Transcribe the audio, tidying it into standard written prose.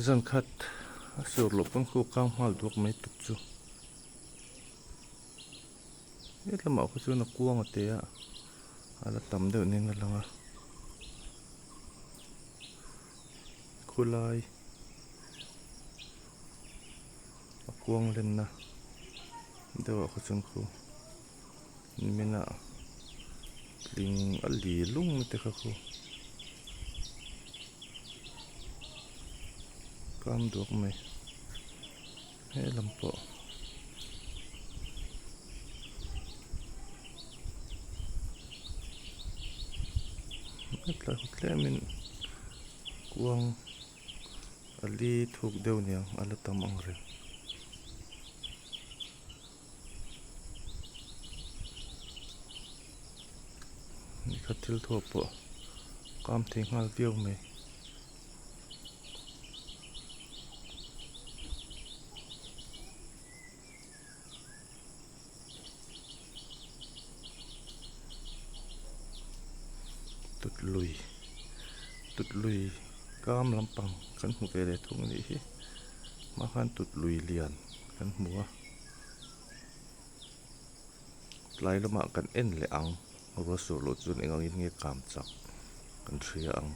Zan khat a sur loh pawn khu kang nghal duak mai tuk chu. Hetlamah khaw chuan a kuang a te a, a la tam deuh nen a lang a. Khulai a kuang lenna deuh ah khaw chuan khu nimin ah tling a li lung te kha khu kam duak mai he lam pawh. Hetlai khaw tlemin kuang a li thuk deuh niang a la tam ang reng. Nikhat thil thuak pawh kam thei nghal viau mai. Tut lui tut lui kam lampang kan hmu ve leh thung anih hi hma khan tut lui lian kan hmu a tlai lamah kan en leh ang ruahsur loh chuan eng angin nge kam chak kan hria ang.